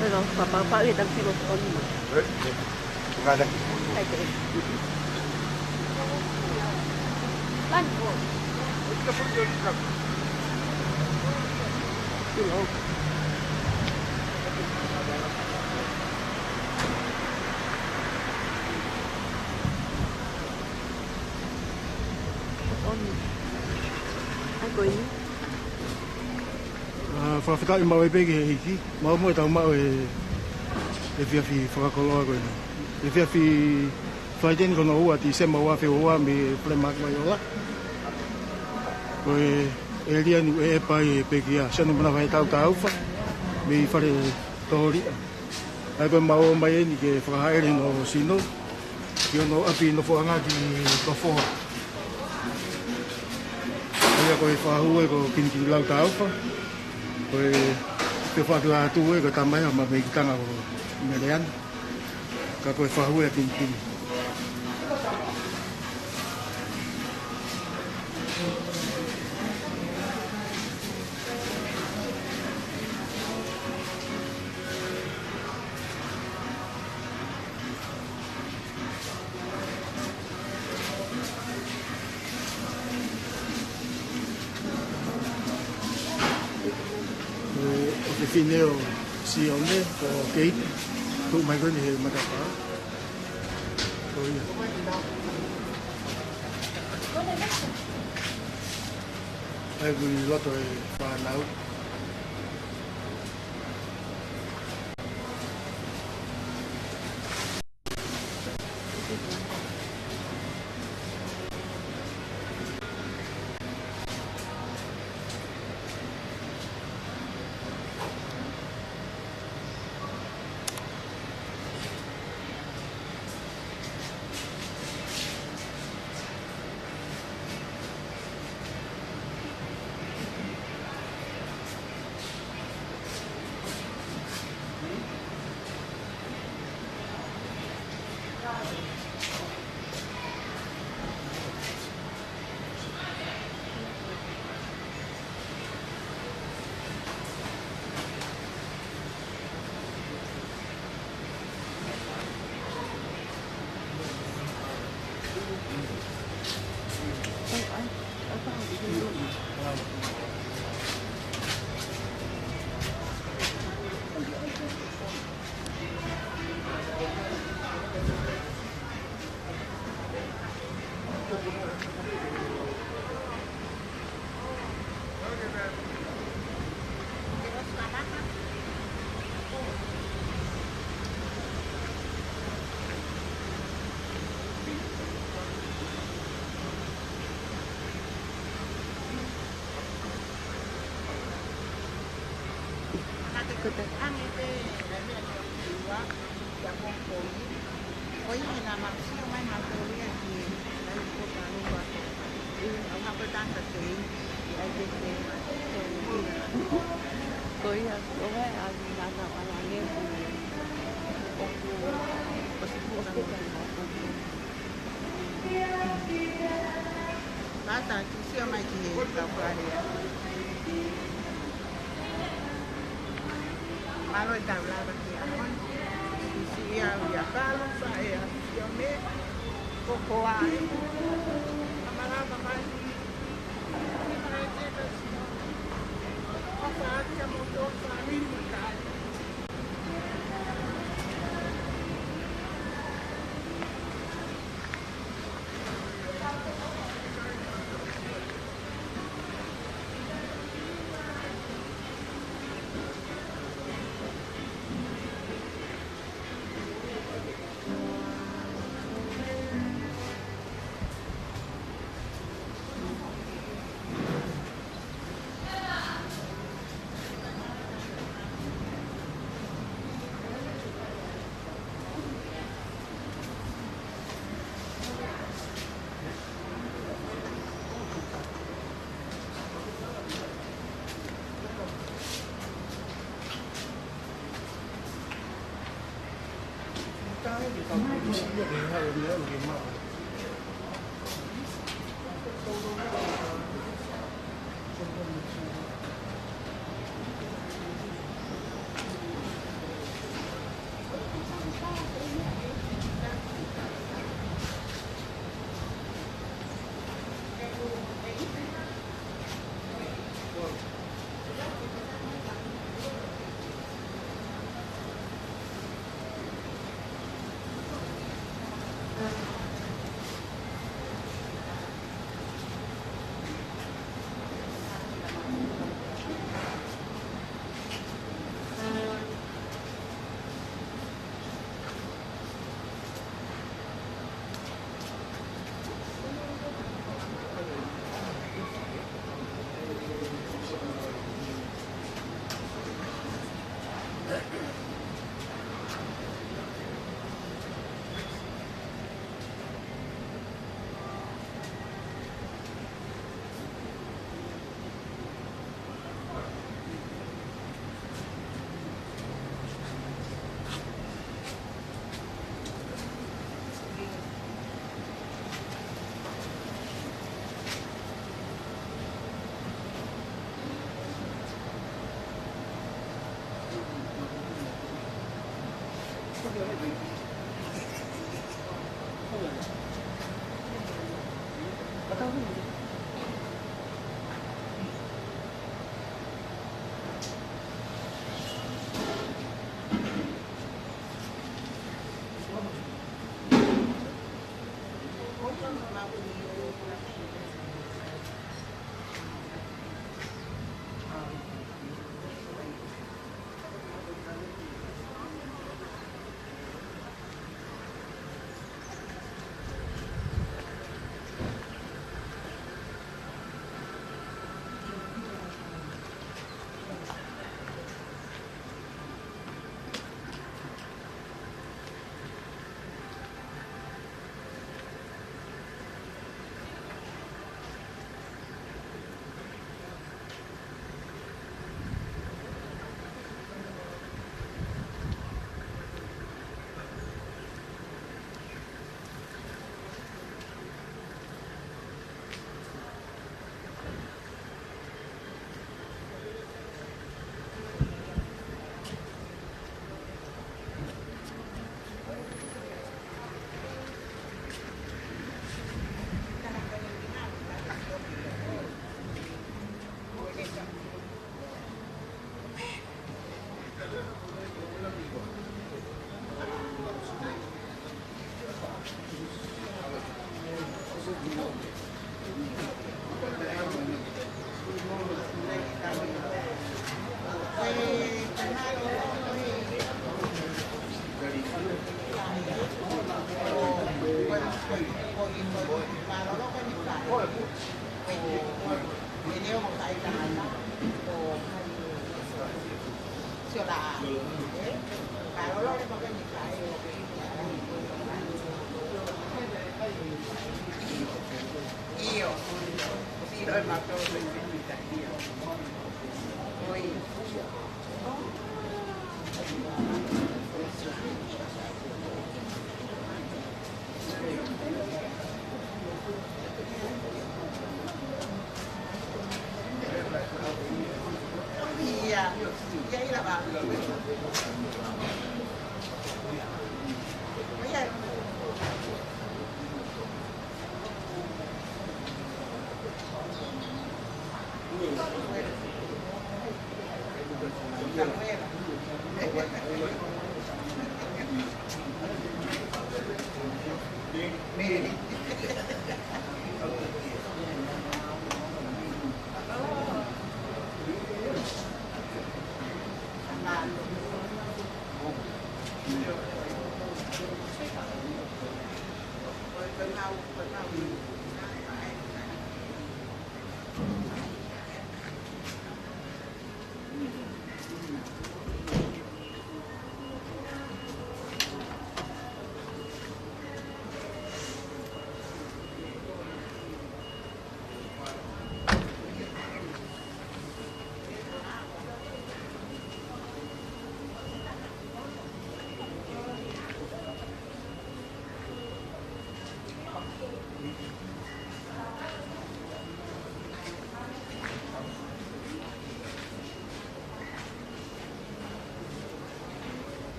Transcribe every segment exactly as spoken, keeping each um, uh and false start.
Pero, papá, papá, kita silo on mo. Nggak ada. Oke. Lanjut. Silo. On. Ai, ko eni. ʻA, fakafetaʻi maʻu ai pē ki he ʻEiki. Maʻu mo e tau maʻu e, e efiafi fakakoloa ko eni. Efiafi Falaite ni ko hono ua Tīsema ua afe ua ua mei Fale Maʻake Vaiola. Ko e ʻēlia ni ʻe ʻepa ai e pekia Sione Manafahetau Taufa mei Fale Toholiʻa. ʻA ia ko e mau ō mai eni ke fakahaʻele hono sino ki hono ʻapi nofoʻanga ki Tofoa. ʻA ia ko e fakahū ē ko Kinikinilau Taufa. Ko e fefaʻutuʻa atu ē ko e tamai ʻa Mameikitanga ko Meleana. Ka ko e fakahū ē ʻa Kinikini. ʻE, ʻofefine ʻo Sione, ko Keiti, tuʻu mai ko eni he matapā. Ko ia. ʻA ia ko e loto e fānau. Ko ia, ko e ʻa e nana ʻalange ʻoku, ʻoku ʻosi puka mo te mō ʻoku. Mata, sio mai ki he kau kalea. Mālō e tau lava ki a. Sisi ia ia kalo sa e a sio me. Ko ko ai. Kamalava mai.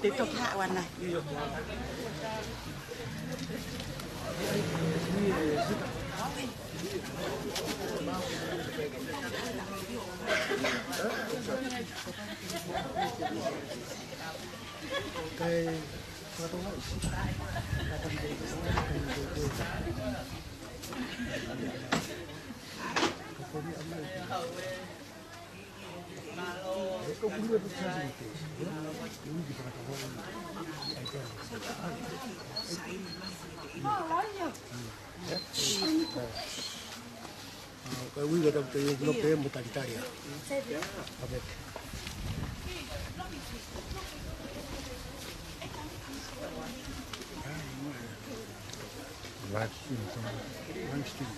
Te toki haʻu ʻana. Live stream, so live stream.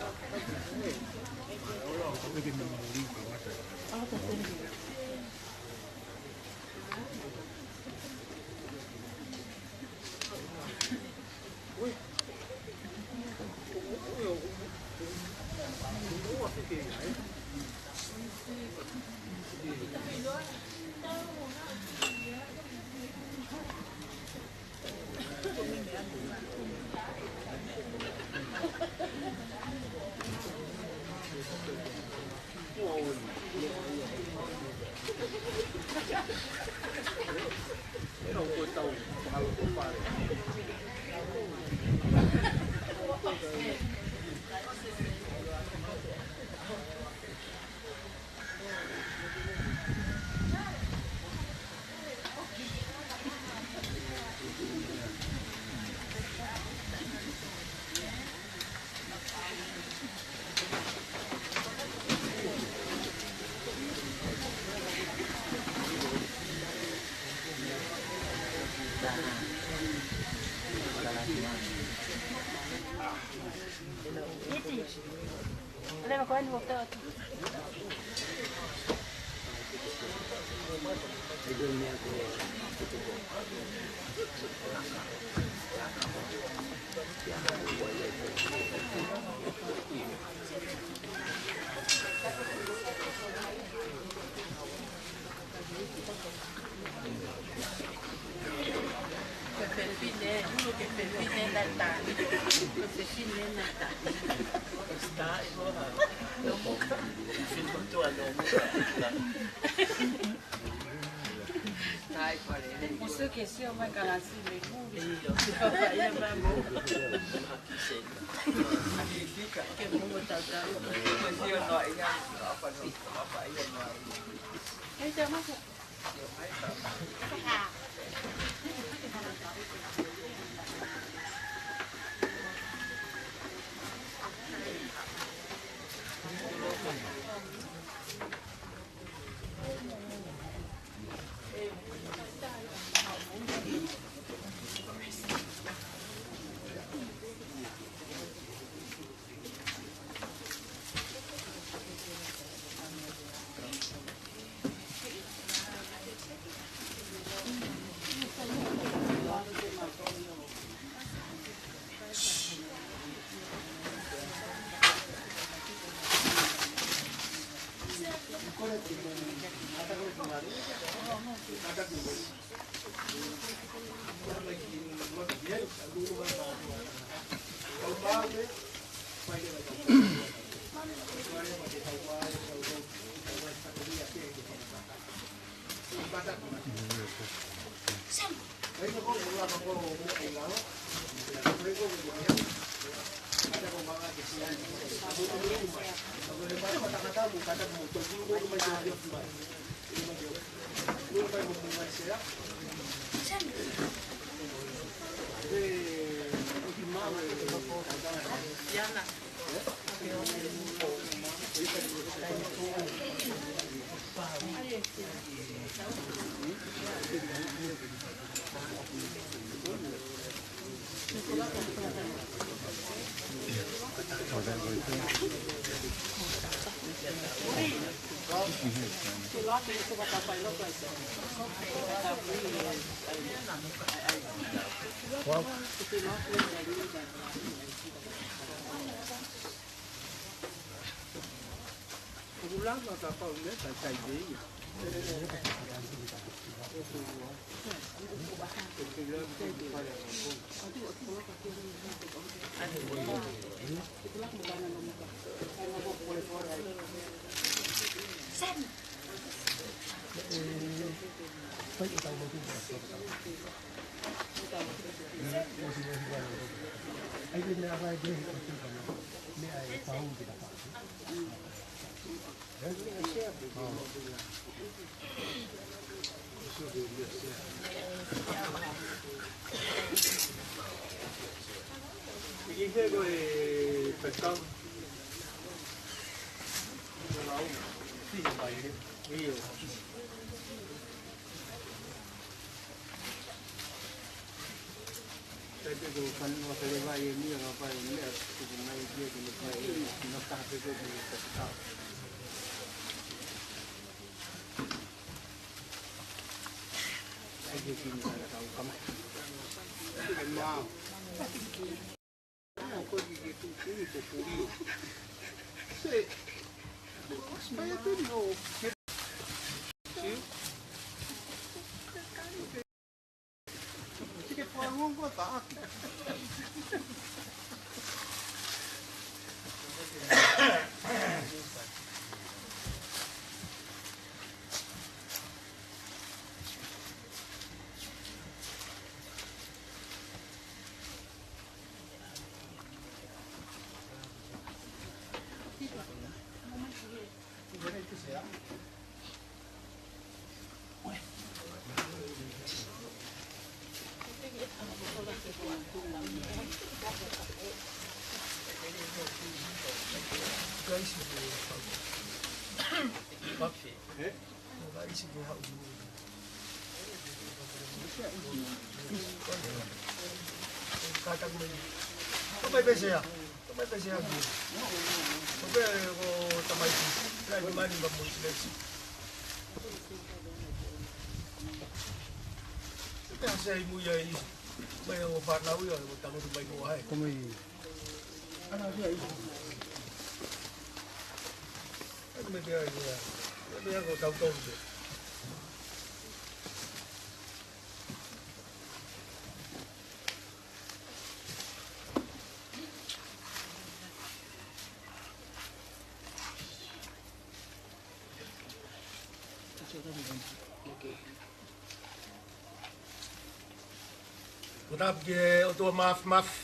Ko e tapu ki he ʻOtua Mafimafi.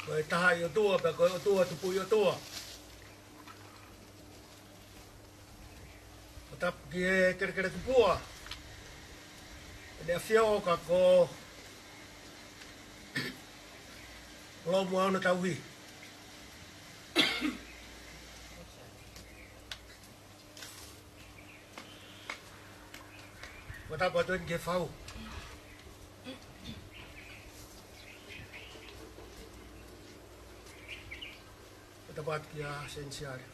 Ko e taha ʻi ʻOtua, pea ko e ʻOtua Tupuʻi ʻOtua. Ko e tapu ki he Kelekele Tupua, ʻEne ʻAfio ka ko Loʻomuʻa Ono Tauhi. Ko e tapu atu eni ki he Fau. Ko e tapu atu kia Senisiale.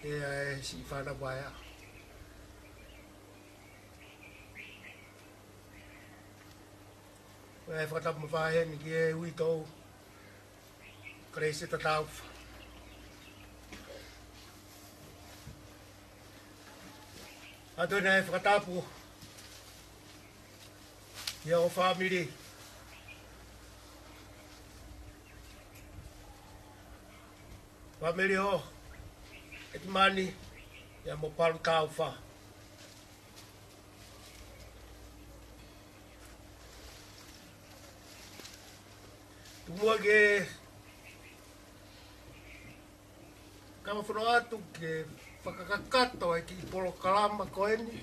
ʻE ai siʻi fānau paea. ʻE fakatapu mafai heni ki he uitou. Palesiteni Tāufa. ʻOatu ʻeni ʻa e fakatapu ʻi hoʻo fāmili. Fāmili ʻo ʻEtimani, ia mo Palu Tāufa. Tuku muʻa ke kau folofola atu ke fakakakato e kiʻi polokalama ko eni.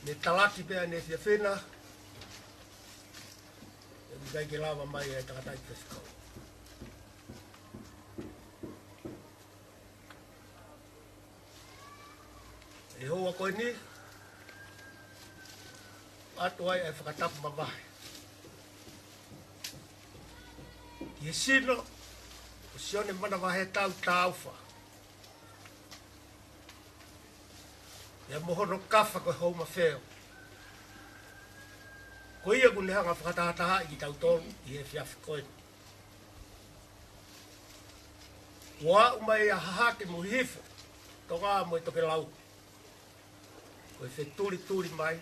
Ne talaki pē ʻaneefiafi na, ʻe ʻikai ke lava mai e tangataʻeiki faifekau. ʻI he houa ko eni, ʻoatu ai e fakatapu mavahe ki he sino ʻo Sione Manavahētau Tāufa, ia mo hono kafa ko e Houmafeo. Ko ia kuo ne hanga ʻo fakatahatahaʻi kitautolu ʻi he efiafi ko eni. Kuo aʻu mai ʻa Hahake mo Hihifo, Tonga mo e Tokelau, ko e fetulituli mai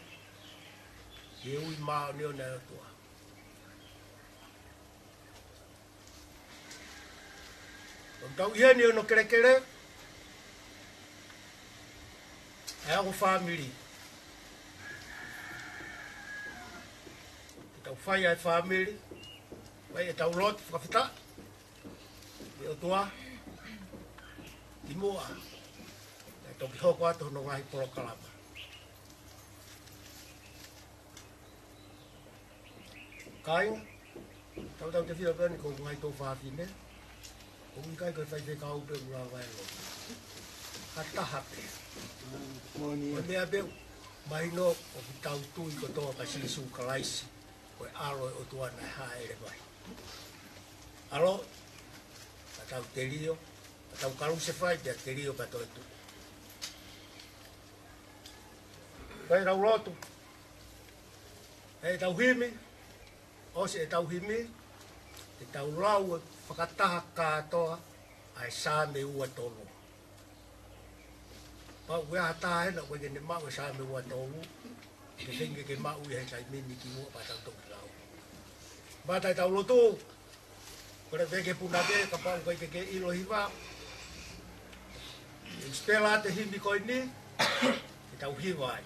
ki he ui māʻoniʻoni ʻa e ʻOtua. ʻOku tau ʻi heni ʻi hono kelekele ʻa e ongo fāmili. Ke tau fai ʻa e fāmili, fai ʻetau lotu fakafetaʻi ki he ʻOtua kimuʻa, kae toki hoko atu hono ngaahi polokalama. Kāinga, tautautefito pē ʻeni ki hoku ngaahi tuofāfine, ʻoku ʻikai ko e faifekau pē ʻoku lava e lotu. Ha taha pē. Ko e meʻa pē ʻoku mahino ʻoku tau tui kotoa kia Sīsū Kalaisi, ko e ʻAlo ʻo e ʻOtua naʻe hāʻele mai. ʻAlo, ka tau telio, ka tau kalusefai, pea telio ka toetuʻu. Ko ʻetau lotu, ʻetau himi, ʻosi ʻetau himi, te tau lau fakataha kātoa ʻa e Saame ua tolu. Kapau ʻoku ʻi ai ha taha heni ʻoku ʻikai ke ne maʻu e Saame ua tolu, ke feinga ke maʻu ia he taimi ni kimuʻa pea tau toki lau. Kamata ʻetau lotu, kole pē ki he punake, kapau ʻoku ʻikai ke ke ʻilo e hiva, ʻe spela atu e himi ko eni, ke tau hiva ai.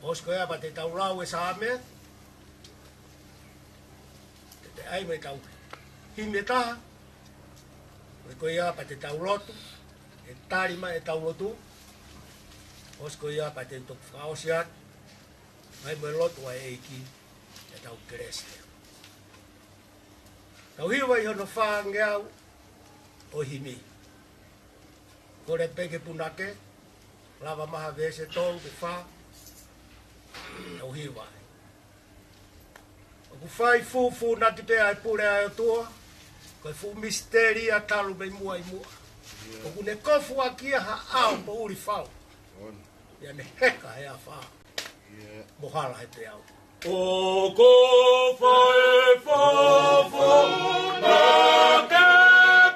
ʻOsi ko ia pea te tau lau e Saame, te te ʻai mai ʻetau himi ʻe taha, ʻosi ko ia pea te tau lotu, ʻe tali mai ʻetau lotu, ʻosi ko ia pea te toki fakaʻosi atu, mai mo e lotu ʻa e ʻEiki, ʻetau kelesi. Tau hiva ʻi hono fāngeau ʻo e himi. Kole pē ki he punake, lava mai ha veesi ʻe tolu pe fā, tau hiva ai. ʻOku fai fufūnaki pē ʻa e pule ʻa e ʻOtua, ko e fuʻu misiteli ia talu mei muʻa ʻi muʻa. ʻOku ne kofu ʻaki ia ha ʻao poʻuli fau. Ia ne heka he afā. Mo hala he peau. ʻOku fai fufūnaki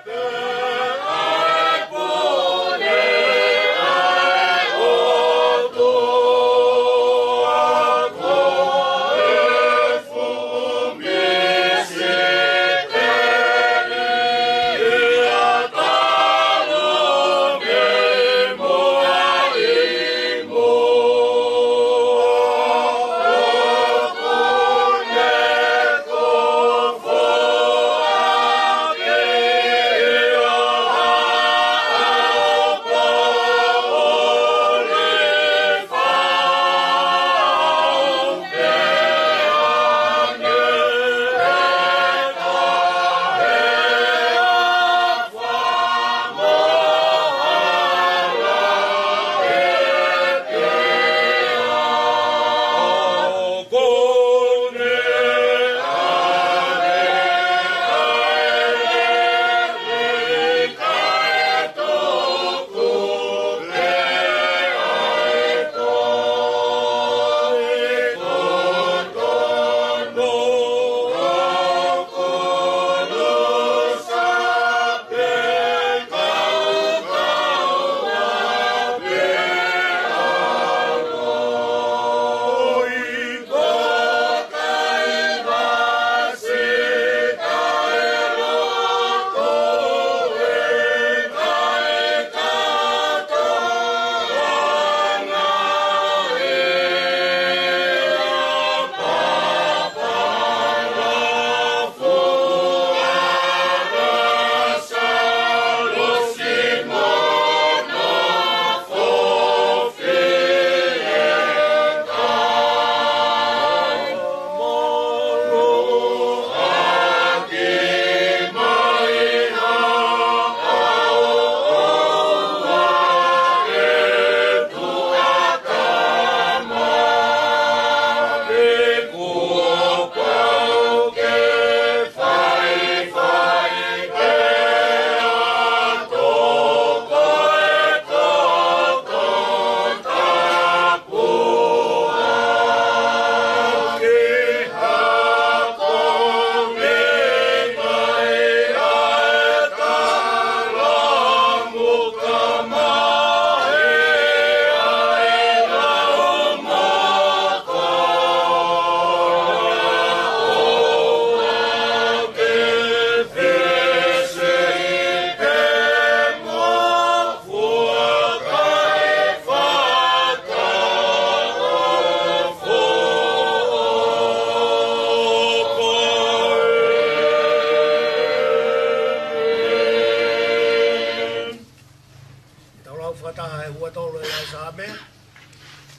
pē ʻa e pule ʻa e ʻOtua, ko e fuʻu misiteli ia talu mei muʻa ʻi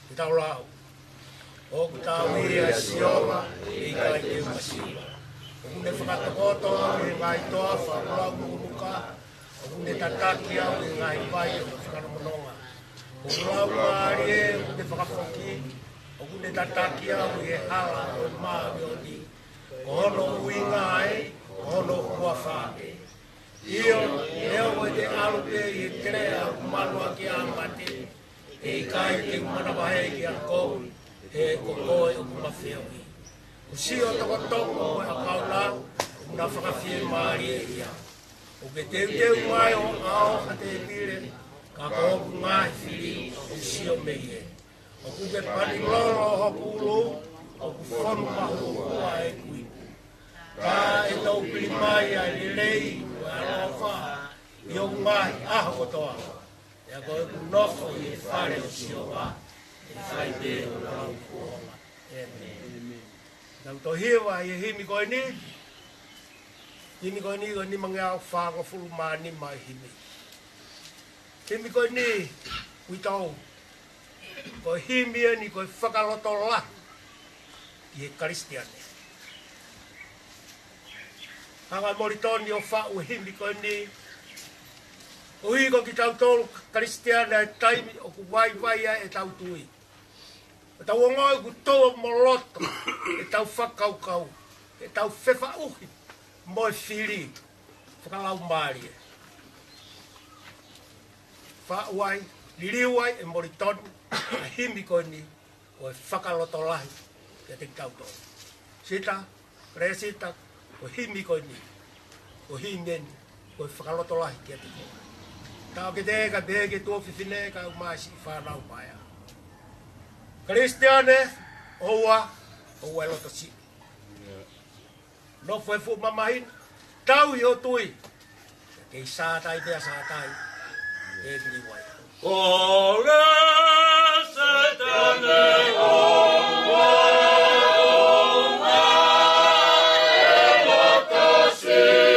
Ke tau lau. ʻOku tauhi ʻa Sihova, ʻe ʻikai te u masiva. ʻOku ne fakatokoto au ʻi he ngaahi toafa ʻoku laumunuka, ʻoku ne tataki au ʻi he ngaahi vai ʻo e fakanomononga. ʻOku laumālie ʻoku ne fakafoki, ʻoku ne tataki au ʻi he hala ʻo e māʻoniʻoni. Ko hono ʻuhinga ē, ko hono huafa pē. ʻIo, neongo ʻete ʻalu pē ʻi he teleʻa ʻoku maluʻaki ʻa mate, ʻe ʻikai te u manavahē kia koe, he ko koe ʻoku ma feohi. Ko siʻo tokotoko mo e ʻakauna, ʻoku na fakafiemālieʻi au. ʻOku ke teuteu mai ho ʻao ʻa tēpile, ka ko hoku ngaahi fili ʻoku sio mei hē. ʻOku ke pani lolo hoku ʻulu, ʻoku fonu mahuʻa ʻeku ipu. Ka ʻe toupili mai ʻa e lelei mo e ʻaloʻofa ʻi hoku ngaahi ʻaho kotoa. Pea ko ʻeku nofo ʻi he fale ʻo Sihova, ʻe fai pē hono lau kuonga. ʻĒmeni. Tau toe hiva ʻi he himi ko eni. Himi ko eni ko e nimangeau fāngofulu mā nima e himi. Himi ko eni, uitou. Ko e himi eni ko e fakalotolahi ki he Kalisitiane. Hanga ʻe Molitoni ʻo faʻu e himi ko eni, koeʻuhi ko kitautolu Kalisitiane ʻa e taimi ʻoku vaivai ai ʻetau tui. ʻOku tau ongoʻi ʻoku tō mo loto ʻetau fakakaukau, ʻetau fefaʻuhi mo e fili fakalaumālie. Faʻu ai, liliu ai ʻe Molitoni ʻa e himi ko eni, ko e fakalotolahi kiate kitautolu. Sita, Lēsita, ko e himi ko eni, ko e himi eni, ko e fakalotolahi kiate koe. Taʻokete ka pehē ki he tuofefine kae ʻumaʻā siʻi fānau paea. Kalisitiane, ʻoua, ʻoua ʻe loto siʻi. Nofo he fuʻu mamahi, tauhi ho tui. Kei sātai pea sātai. ʻE pili vai. Ko Lēsitane ʻoua, ʻoua ʻe loto siʻi.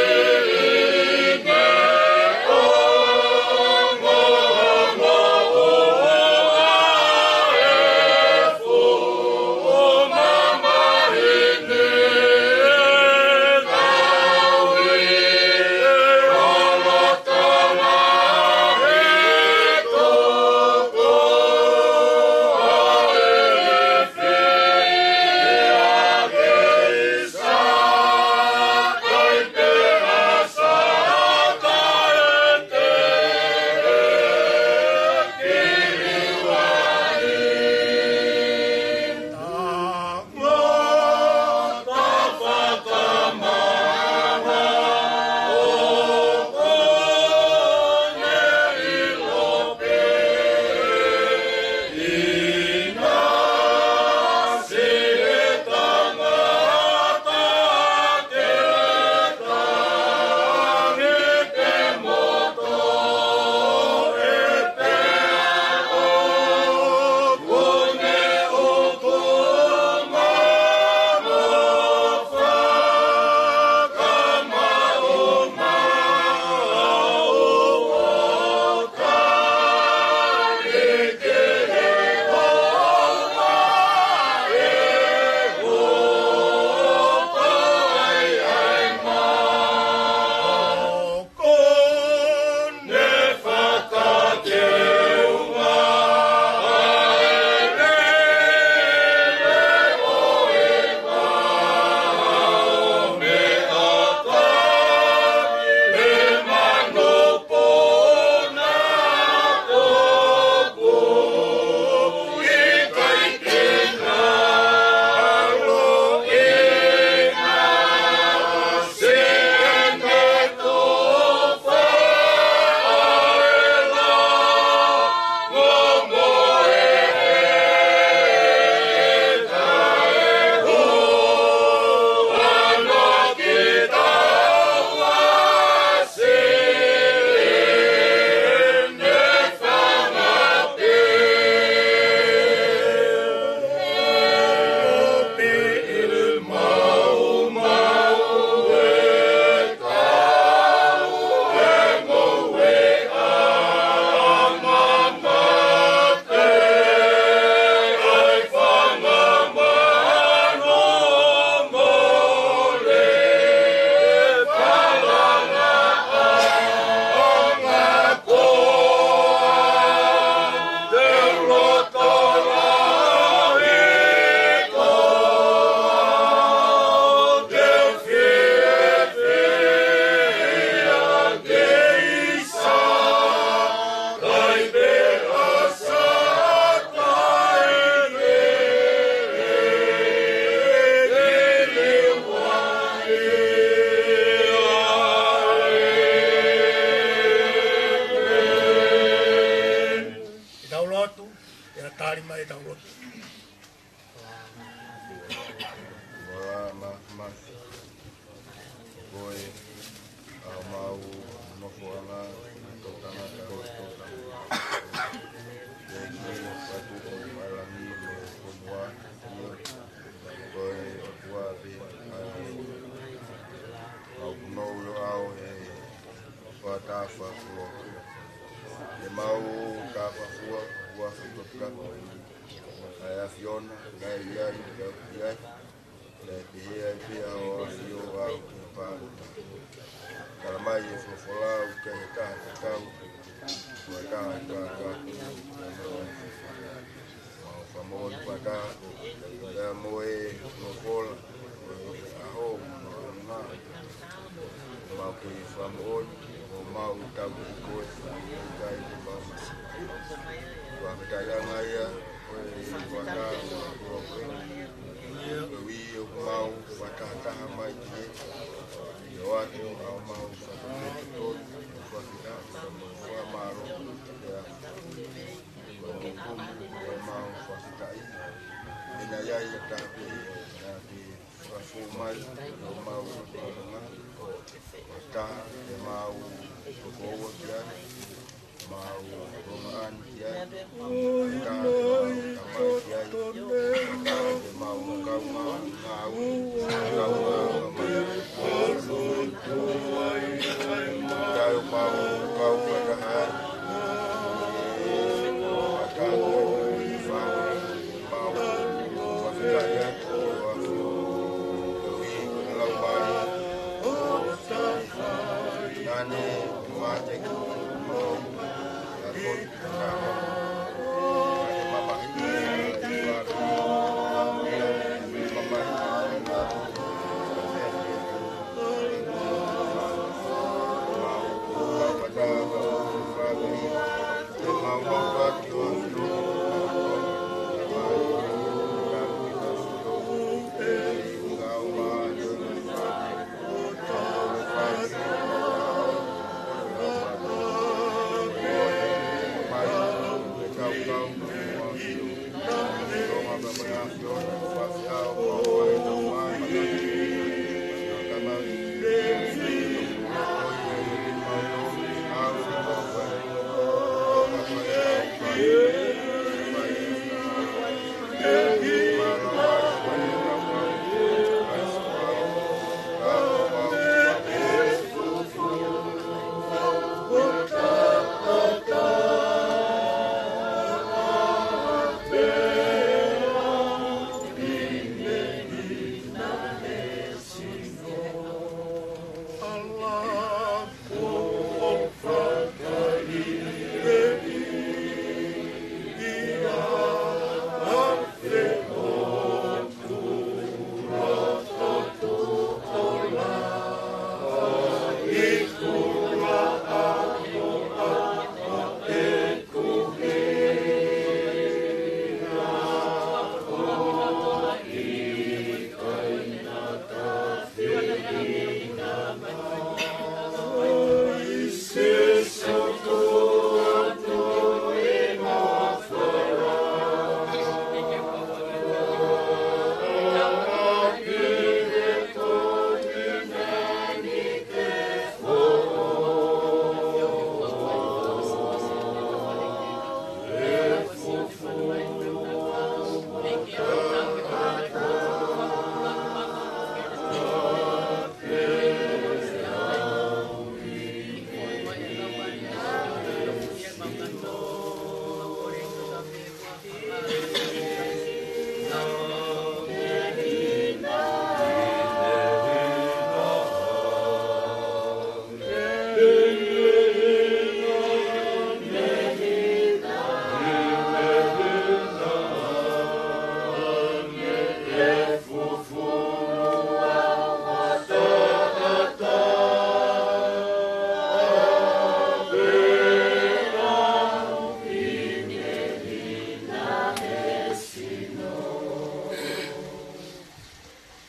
Ko e ʻa mau nofoʻanga, tokanga, tokanga. Tēniti, patu o ʻalangi mo e fonua. Ko e ʻOtua pē ʻa e ʻau punou lo au e fakatafafulo. ʻE mau tafafua, ua fitoka. ʻA e ʻAfiona, naʻe ʻi ai, naʻe ʻi ai. Naʻe pehē ai pē ʻa ʻAfio ʻau ke pā. Tala mai e folofola ʻoku ʻikai ha taha tatau, ʻoku ʻikai ha taha tatau. Mau fakamoʻoni pata, pea mo e folofola, mo e ʻaho, mo e ʻaho. Mau kei fakamoʻoni, ʻoku mau tau ki koe, ʻikai ke mau masi. Fakafetaʻi ange ia, ko e fakataha, ko e ui ʻoku mau fakatahataha mai ki he, ʻio atu ʻa mau fakatotonu, fakafetaʻi, fakamālō, ʻio. Ko e kumu, ko e mau fakafetaʻi, ʻi he ʻi ai ʻa e tāpuaki, ʻa e fakafou mai, ko e mau fakafetaʻi, ko e taha, ko e mau tokoua ki ai, mau rongoʻanga ki ai, ko e taha, ko e mau tamai ki ai, ko e taha, ko e mau kaungā, ngāue, kaungā, ngāue. Taio mau kau fakataha. Mau fakataha. Nane mate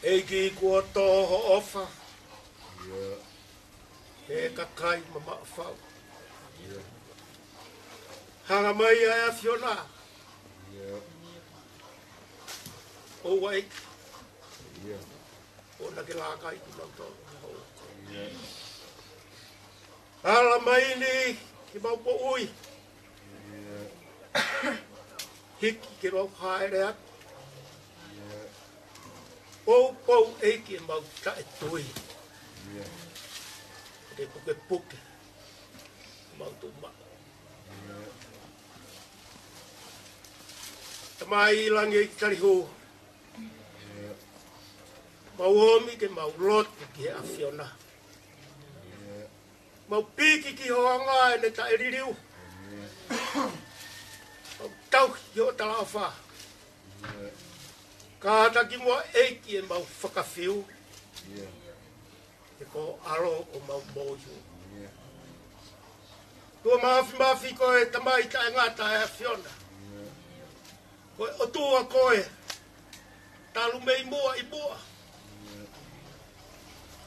ʻEiki kuo tō ho ʻofa he kakai mamaʻo fau. Hanga mai ʻa e ʻAfiona ʻo ʻEiki. ʻOua naʻa ke laka ʻi kinautolu. Ala mai ni ki mau poʻui. Hiki ke mau hāʻele atu. Poupou ʻEiki ʻemau taʻetui. Ke pukepuke mau tuʻu maʻu. Tamai ʻi langi ʻEiki tali hū. Mau ōmi ke mau lotu ki he ʻAfiona. Mau piki ki ho anga ʻene taʻeliliu. Mau tauhi ho talaʻofa. Kātaki muʻa ʻEiki ʻemau fakafiu. He ko ho ʻAlo ʻoku mau moʻui. ʻOtua Māfimafi, ko e Tamai taʻengata ʻa e ʻAfiona. Ko e ʻOtua koe, talu mei muʻa ʻi muʻa.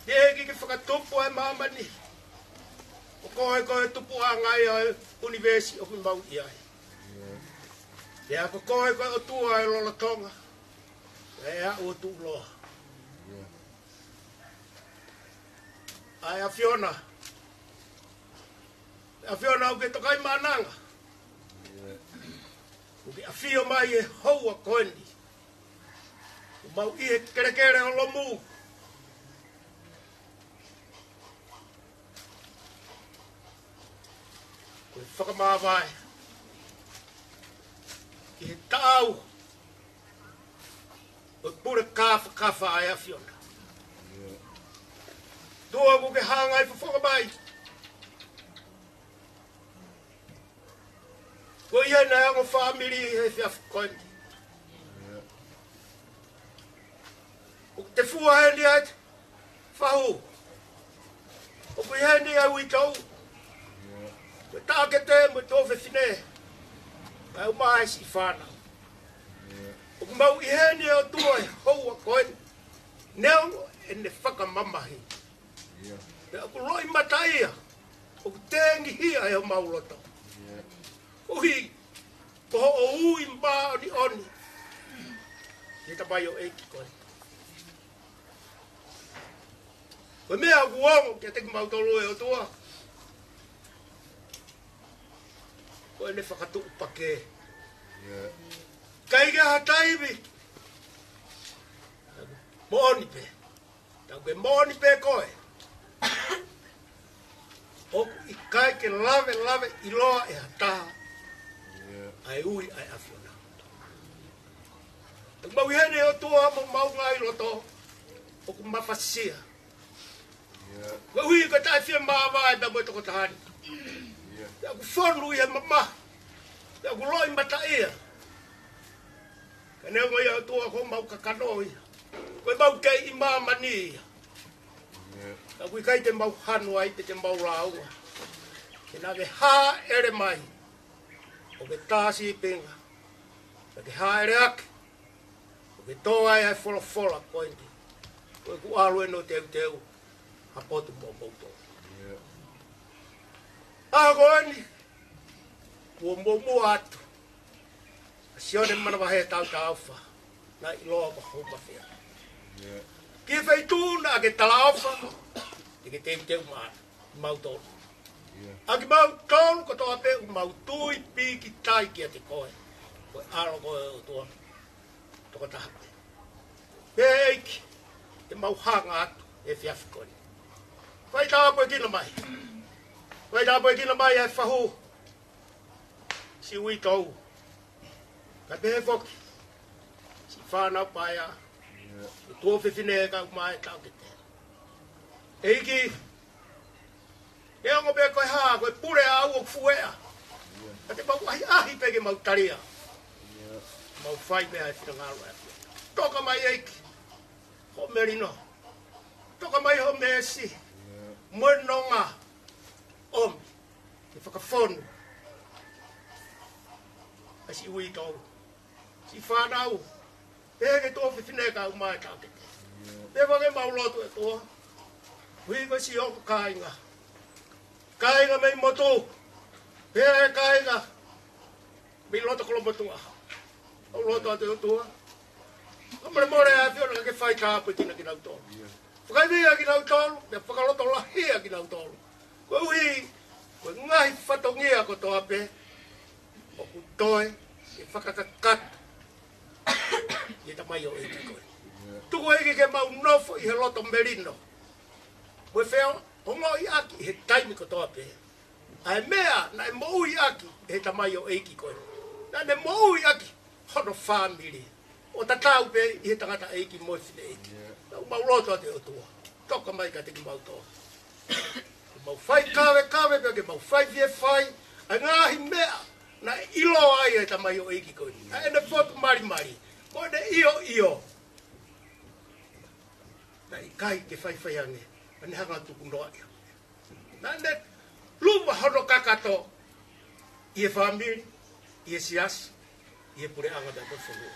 Teʻeki ke fakatupu ʻa e māmani. Ko koe ko e tupuʻanga ia ʻo e ʻunivēsi ʻoku mau ʻi ai. Pea ko koe ko e ʻOtua ʻo e lolotonga. ʻE aʻu ʻo tuʻuloa. ʻA e ʻAfiona. ʻAfiona ʻoku ke tokaimaʻananga. ʻOku ke ʻafio mai he houa ko eni. ʻOku mau ʻi he kelekele ʻo lomu. Ko e fakamāvae. Ki he taʻau. ʻO e pule kāfakafa ʻa e ʻAfiona. ʻOtua ʻoku ke hanga ʻi fofonga mai. Ko ia naʻe ongo fāmili he efiafi ko eni. ʻOku te fua heni ai fahu. ʻOku ʻi heni ʻa e uitou. Ko e taʻokete mo e tuofefine. Kae ʻumaʻā e siʻi fānau. ʻOku mau ʻi heni ʻe ʻOtua he houa ko eni. Neongo ʻene fakamamahi. Pea ʻoku loʻimataʻia. ʻOku tengihia ʻe homau loto. ʻUhi. Ko hoʻo ui māʻoniʻoni. Ki he tamaioʻeiki ko eni. Ko e meʻa ʻoku ongo kiate kimautolu ʻe ʻOtua. Ko ʻene fakatuʻupakē. ʻIkai ke ʻi ai ha taimi. Moʻoni pē. Tau ke moʻoni pē koe. ʻOku ʻikai ke lavelave ʻiloa ʻe ha taha. ʻA e ui ʻa e ʻAfiona. ʻOku mau ʻi heni ʻe ʻOtua mo mau ngaahi loto. ʻOku mafasia. Koeʻuhi ko e taʻefiemāvae pea mo e tokotaha ni. Pea ʻoku fonu ʻi he mamahi. Pea ʻoku loʻimataʻia. Ka neongo ia ʻOtua ko homau kakano ia. Ko e mau kei ʻi māmani ia. Ka ʻoku ʻikai te mau hanu ai pe te mau lāunga. Ke naʻa ke hāʻele mai. ʻO ke tā sīpinga. Naʻa ke hāʻele ake. ʻO ke tō ai ʻa e folofola ko eni. Ko ʻeku ʻalu ʻeni ʻo teuteu. Ha potu mo moutolu. ʻA ko eni. Kuo muʻomuʻa atu. ʻA Sione manavahē tautaofa. Naʻe ʻiloa ko Houmafea. Ki he feituʻu naʻa ke talaʻofa. Te ke teuteu maʻa mautolu. ʻA kimautolu kotoa pē ʻoku mau tui pīkitai kiate koe. Ko e ʻAlo ko e ʻOtua. Tokotaha pē. Pea ʻEiki, te mau hanga atu he efiafi ko eni. Fai tāpuekina mai. Fai tāpuekina mai ʻa e fahu. Siʻi uitou. Kae pehē foki. Siʻi fānau paea. Mo e tuofefine kae ʻumaʻā e taʻokete. ʻEiki, neongo pē ko e hā, ko e pule ʻaʻau ʻoku fueʻa. Ka te mau ʻahiʻahi pē ke mau talia. Mau fai pē ʻa e finangalo ē. Toka mai ʻEiki. Hoʻo melino. Toka mai hoʻo meesi. Mo e nonga. ʻOmi. Ke fakafonu. ʻA siʻi uitou. Siʻi fānau. Pehē ki he tuofefine kae ʻumaʻā e taʻokete. Pea fai ke mau lotu ʻe ʻOtua. Ui ko siʻi ongo kāinga. Kāinga mei motu. Pea e kāinga. Mei loto Kolomotuʻa. ʻOku lotu atu ʻe ʻOtua. Ka molemole ʻe ʻAfiona ke fai tāpuekina kinautolu. Fakaivia kinautolu, pea fakalotolahia kinautolu. Koeʻuhi, ko e ngaahi fatongia kotoa pē, ʻoku toe ke fakakakato ʻi he tamaioʻeiki ko ē. Tuku ʻEiki ke mau nofo ʻi he loto melino. Mo e feongoʻiʻaki ʻi he taimi kotoa pē ʻa e meʻa naʻe moʻuiʻaki ʻe he tamaioʻeiki ko ē. Naʻa ne moʻuiʻaki hono fāmili. ʻO tatau pē ʻi he tangataʻeiki mo e fineʻeiki. Naʻa mau lotu atu ki he ʻOtua. Toka mai kiate kimautolu. Ke mau fai kavekave pea ke mau fai fie fai ʻa e ngaahi meʻa naʻe ʻiloa ai ʻe he tamaioʻeiki ko ē. ʻA ʻene fotu malimali. Mo ʻene ʻioʻio. Naʻe ʻikai ke faifai ange. ʻA ʻene hanga tuku noa ia. Naʻa ne luva hono kakato ʻi he fāmili, ʻi he siasi, ʻi he puleʻanga pea mo e fonua.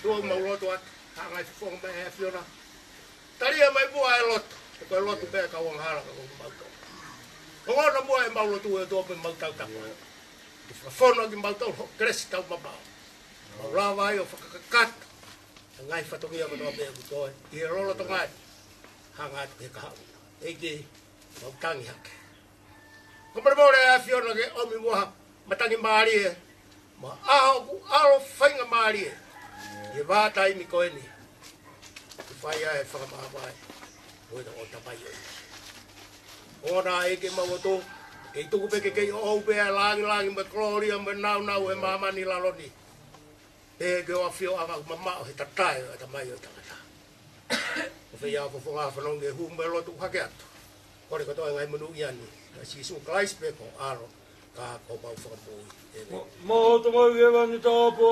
ʻOtua, mau lotu atu, hanga ʻe he fofonga mai ʻe ʻAfiona. Talia mai muʻa e lotu, he ko e lotu pē ka uangahala ka ko mau tō. Ko hono muʻa ʻemau lotu ʻe ʻOtua pē mau tautapa. Ke fakafono kimautolu ho kelesi taumamaʻo. Mau lava ai ʻo fakakakato ʻa e ngaahi fatongia kotoa pē ʻoku toe ʻi he lolotonga ni. Hanga atu ki he kahaʻu. ʻEiki, mau tangi hake. Ka molemole ʻe ʻAfiona ke ʻomi muʻa ha matangi mālie, mo ha ʻaho ʻoku ʻalu faingamālie ʻi he vahaʻa taimi ko eni. Ke fai ai e fakamāvae mo e tamaioʻeiki. ʻOua naʻa ʻEiki mau lotu, kei tuku pē ke kei ʻoʻou pē ʻa e langilangi mo e kolōlia mo e nāunau ʻi māmani ʻi lalo ni. Pea ke ʻo ʻAfioʻanga ʻoku mamaʻo he tatae ʻo e Tamai ʻo e tangata. ʻO fai ʻa e fofonga fanongo ki he hū mo e lotu hake atu. Kole kotoa e ngaahi monū ia ni. ʻIa Sīsū Kalaisi pē ko ho ʻAlo, ka ko homau Fakamoʻui. ʻĒmeni. Mo, mo tō mai ke vani tāpō.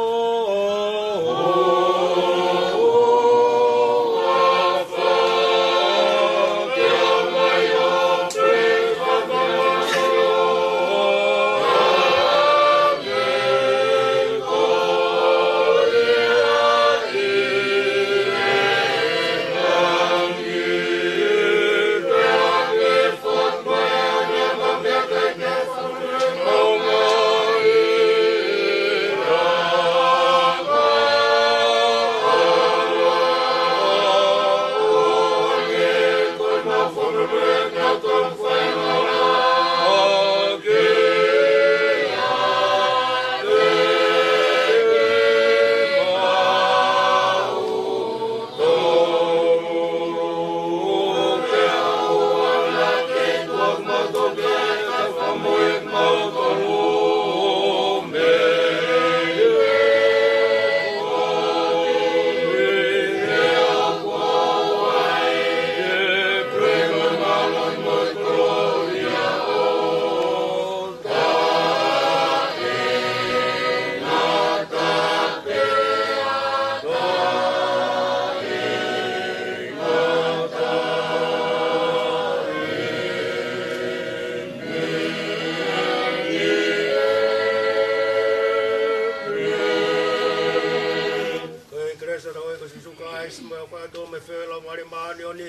Ko e kelesi ʻa hotau ʻEiki ko Sīsū Kalaisi, mo e ʻofa ʻa e ʻOtua, mo e feohi ʻa e Laumālie Māʻoniʻoni,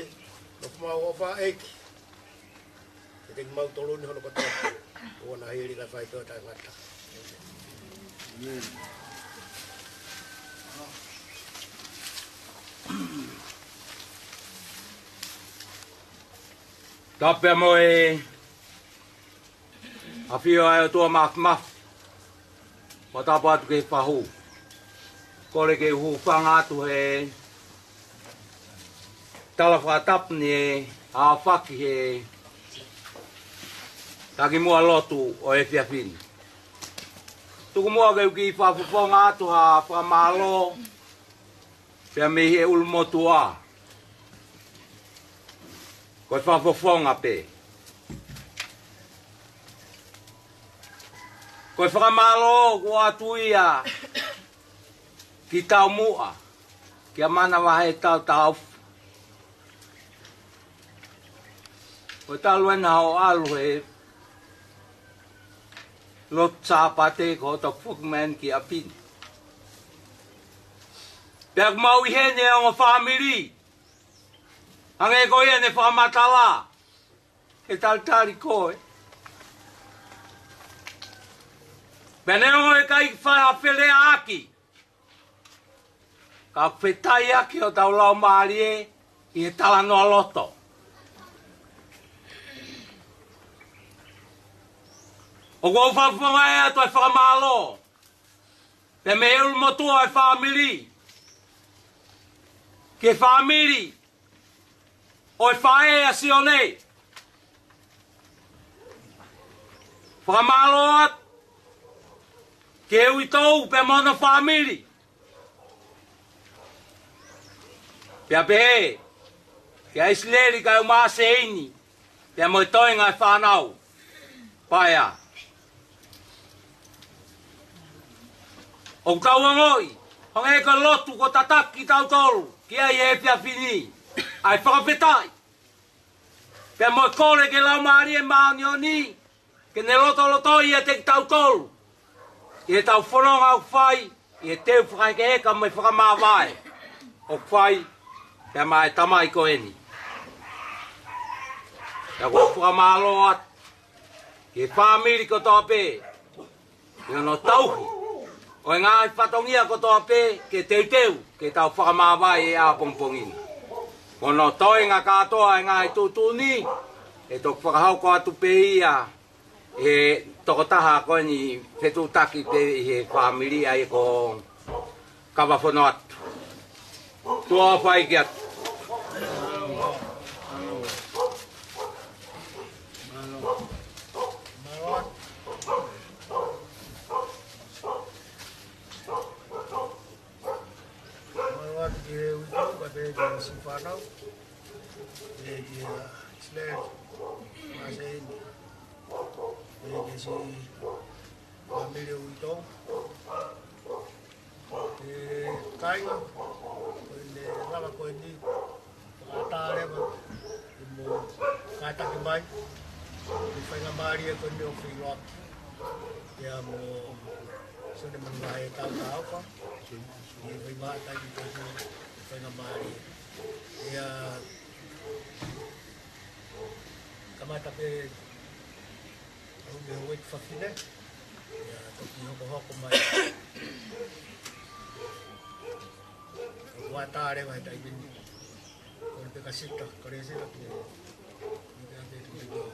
nofo maʻu ʻo fai ʻEiki kiate kimautolu ni hono kotoa, ʻoua naʻa hili kae fai pē ʻo taʻengata. Tapu mo e ʻafio ʻa e ʻOtua Māfimafi. Fakatapu atu ki he fahu. Kole ke u hūfanga atu he tala fakatapu ni ʻe aofaki he takimuʻa lotu ʻo e efiafi ni. Tuku muʻa ke u kiʻi fakafofonga atu ha fakamālō pea mei he ʻulumotuʻa. Ko e fakafofonga pē. Ko e fakamālō ʻoku ʻoatu ia ki taumuʻa, kia Manavahē Tautau. Ko e talu ena hoʻo ʻalu he lotu Sāpate ko hoʻo toki foki mai eni ki ʻapi ni. Pea ʻoku mau ʻi heni he ongo fāmili. Hangē ko ia ne fakamatala, ke talitali koe. Pea neongo ʻe ʻikai fai ha feleaʻaki, Ka ʻoku fetaiaki hotau laumālie ʻi he talanoa loto. ʻOku ou fakafofongaʻi atu e fakamālō pea mei he ʻulumotuʻa ʻo e fāmili ki he fāmili ʻo e faʻē ʻa Sione. Fakamālō atu ki he uitou pea mo hono fāmili. Pea pehē kia ʻIsileli kae ʻumaʻā Seini, pea mo e toenga e fānau. Paea. ʻOku tau ongoʻi, hangē ko e lotu kuo tataki kitautolu ki ai he efiafi ni, ʻa e fakafetaʻi pea mo e kole ki he Laumālie Māʻoniʻoni ke ne lotolotoi ʻiate kitautolu ʻi heʻetau fononga ʻoku fai ʻi he teu fakahekeheka mo e fakamāvae ʻoku fai pea maʻa e tamai ko eni. Pea ʻoku ou fakamālō atu ki he fāmili kotoa pē ʻi hono tauhi ʻo e ngaahi fatongia kotoa pē ke teuteu ke tau fakamāvae he ʻapongipongi ni. Ko hono toenga kātoa e ngaahi tuʻutuʻuni, ʻe toki fakahoko atu pē ia ʻe he tokotaha ko eni fetuʻutaki pē ʻi he fāmili, ʻa ia ko Kavafono atu. Tuʻa ʻofa atu. Mālō atu ki he uitou, pea pehē ki he siʻi fānau, pehē kia ʻIsileli, Maseini, pehē ki he siʻi fāmili ʻo e uitou. ʻE kāinga, ko ʻene lava ko eni, fakaʻatā leva ʻi hoʻomo kātaki mai ʻi he faingamālie ko eni ʻo feʻiloaki ia mo Sione Manuvahe Tautaofa, ʻi he faingataʻa ko eni ʻo e faingamālie. ʻIa, kamata pē ʻo mei he ueiti fafine, ʻia toki hokohoko mai. ʻOku ʻatā leva he taimi ni. Ko e peka sita, ko e sita ki he, ki he ʻapi tu mai.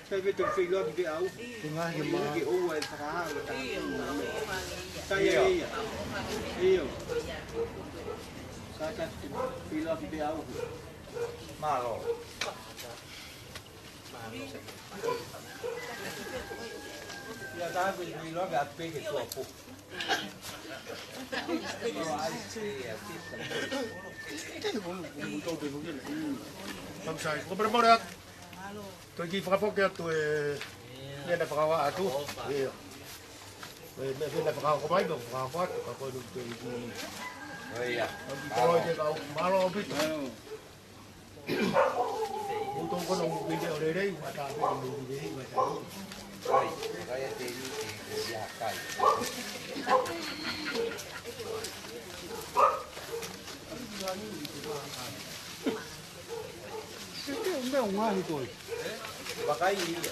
Sai pē te u feʻiloaki pē au. Ko e ngaahi ma. Ke ʻoua e fakahā ʻo e tangata. Sai ia. ʻIo. Sai ka te u feʻiloaki pē au. Mālō. Ia tā ko e feʻiloaki atu pē ke tuʻa pō. Sai, ko pere more atu. Toe kiʻi fakafoki atu e meʻa naʻe fakahā atu. ʻIo. E meʻa naʻe fakahoko mai, naʻe fakahoko atu, ka ko e nau toe kiʻi. ʻIo. Mālō ʻaupito. Mālō ʻaupito. Mālō. Mou tokanga mo e video lelei, ʻoku ʻatā pē mo e video lelei, ʻoku ʻatā. Kai, kai ʻa e tēniti, ko ia kai. Ke te meʻa ʻo ngaohi koe. Vakai ia.